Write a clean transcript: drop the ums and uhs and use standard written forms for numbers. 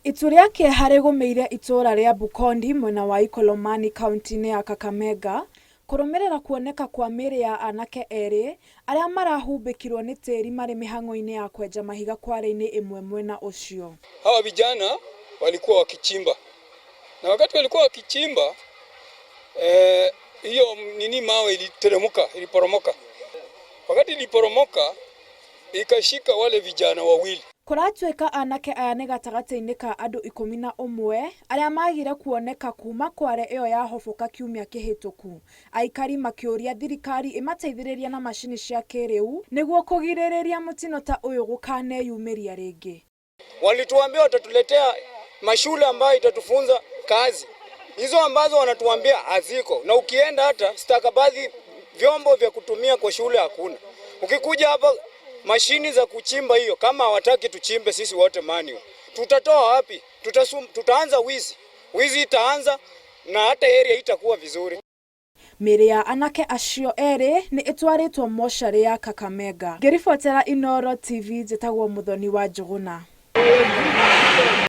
Itu rĩa kĩeha rĩgũmĩire itũũra rĩa Bukondi mwena wa Ikolomani kaunti-inĩ ya Kakamega kũrũmĩrĩra kuoneka kwa mĩĩrĩ ya anake erĩ arĩa marahumbĩkirwo nĩ tĩri marĩ mĩhang'o-inĩ ya kwenja mahiga kware-inĩ ĩmwe mwena ũcio. Hawa vijana walikuwa wakichimba na wakati walikuwa wakichimba hiyo nini mawe iliteremka, iliporomoka. Wakati iliporomoka ikashika wale vijana wawili. Kũratuĩka anake aya nĩ gatagatĩ-inĩ ka andũ 11 arĩa magire kuoneka kuma kware ĩyo yahoboka kiumia kĩhĩtũku. Aikari makĩũria thirikari ĩmateithĩrĩrie na macini cia kĩrĩu nĩguo kũgirĩrĩria mũtino ta ũyũ gũkaneyumĩria rĩngĩ. Walituambia watatuletea mashule ambayo itatufunza kazi, hizo ambazo wanatuambia haziko, na ukienda hata stakabadhi, vyombo vya kutumia kwa shule hakuna. Ukikuja hapa mashini za kuchimba hiyo, kama hawataki tuchimbe sisi wote manual, tutatoa wapi? Tutaanza wizi, wizi itaanza na hata area itakuwa vizuri. Mĩĩrĩ ya anake acio erĩ nĩ ĩtwarĩtwo mocarĩ ya Kakamega. Ngĩribotera Inooro TV njĩtagwo Muthoni wa Njũgũna.